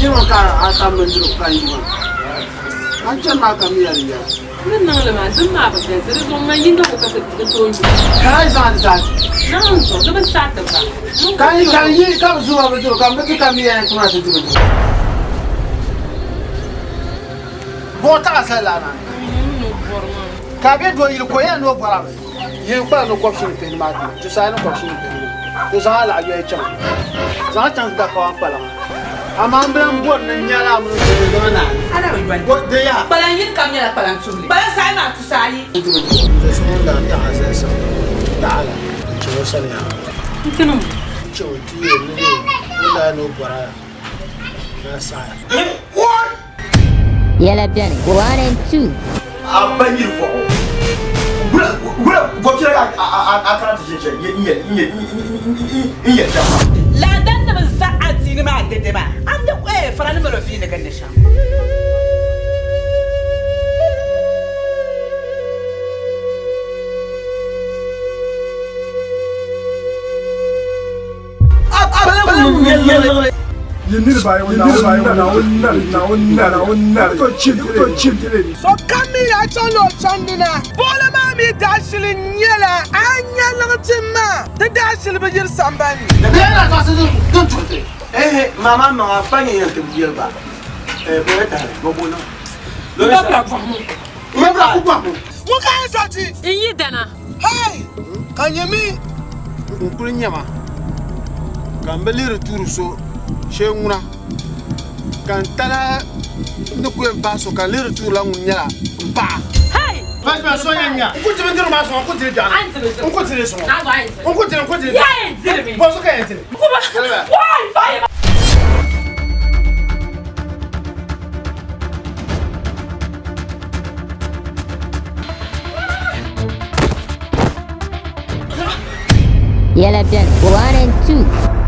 Niriba ka a tam bindirigu ka yi maa. A ni chani maa ka mi ya di yɛla. N ni niŋ li maa, zim maa bi galisi, di zuɣu man yinga ko ka ti di tooi nyu. Ka a yi zaŋ di zaa ti. Naawuni zuɣu, di bi saɣi ti ba. Ka yi ka yi ka bi zuba bindirigu ka m bi ti ka mi ya yɛn tima ti di bindirigu. Buɣu taɣa sali laa maa ni. Ka a be doo yili ka o yɛn ni o bɔra mi. Yin kpala ni kɔbishini pihinu maa ti ma, tusayi ni kɔbishini pihinu maa. To zaŋ a laɣ yoya chaŋ. Zaŋ a chaŋ ti da kawan kpalaŋa. Amaa m bi lan bɔri ni n nya laa mini so ŋun zaŋ a naani. Bɔ di yaha. Kpalan yini kam nyɛla kpalan tuhili. Kpalan saha maa tusaayi. Do so ŋun daa taɣi a zali saha taɣi la n-chaŋ o sani yaha. N-chaŋ o ti yɛli ni o daa ni o bɔri a la saɣiya. Yɛla beni 1 and 2. A ba nyiri vɔɣu. Wula vɔbchira ka a kana ti ʒin shɛli n yɛli shɛm maa. Laadannima za adiini maa dɛdɛ maa, a ni nya faranim mali o viini gindi shɛm. Sokam mi daa chaŋla o chandi na. Buɣili maa mi daashili nyɛla a nya liɣitim maa di daashili bi yiri sambani ni. Ŋun ka yɛn sa ti. N yi dana. Hey! Ka nyɛ mi n kuli nyɛ ma ka n bi lihiri tuuri so shee ŋuna ka n tala ni ku yɛn paai so ka n lihiri tuurila ŋun nyɛla n paɣa. Hey! Fatima so yɛn nya n ku di bindirigu maa sɔŋ n ku dili biɛɣuni n ku dili sɔŋ n ku dili n ku dili biɛɣuni bɔzu ka yɛn dili. Yɛla beni 1 and 2.